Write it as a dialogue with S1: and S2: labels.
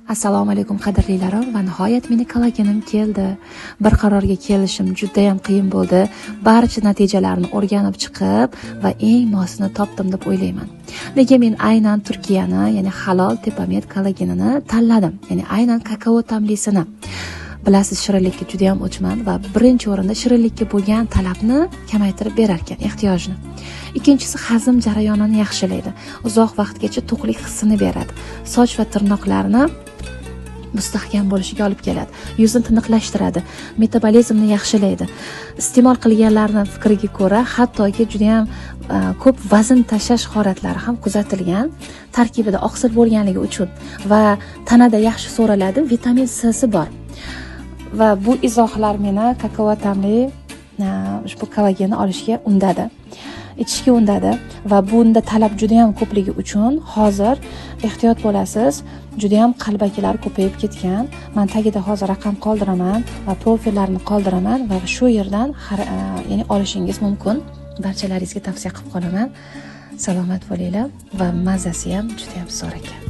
S1: Assalomu alaykum qadrlilarim va nihoyat meni kollagenim keldi. Bir qarorga kelishim juda ham qiyin bo'ldi. Barcha natijalarni o'rganib chiqib va eng mosini topdim deb o'ylayman. Nega men aynan Turkiyani, ya'ni halol Tepamed kollagenini tanladim? Ya'ni aynan kakao ta'mlisini. Bilasiz, shirinlikka juda ham o'chman va birinchi o'rinda shirinlikka bo'lgan talabni kamaytirib berar ekan, ehtiyojni. Ikkinchisi, hazm jarayonini yaxshilaydi. Uzoq vaqtgacha to'qlik hissini beradi. Soch va tirnoqlarni mustahkam bo'lishiga olib keladi. Yuzni tiniqlashtiradi, metabolizmni yaxshilaydi. Iste'mol qilganlarning fikriga ko'ra, hattoki juda ham ko'p vazn tashlash holatlari ham kuzatilgan. Tarkibida oqsil bo'lganligi uchun va tanada yaxshi so'riladi, vitamin C si bor. Va bu izohlar meni kakao ta'mli ushbu kollagenni olishga undadi. Ichishga undadi va bunda talab juda ham ko'pligi uchun hozir ehtiyot bo'lasiz. Juda ham qalbakilar ko'payib ketgan. Men tagida hozir raqam qoldiraman va profillarni qoldiraman va shu yerdan ya'ni olishingiz mumkin. Barchalaringizga tavsiya qilib qolaman. Salomat bo'linglar va mazasi ham juda ham zo'r ekan.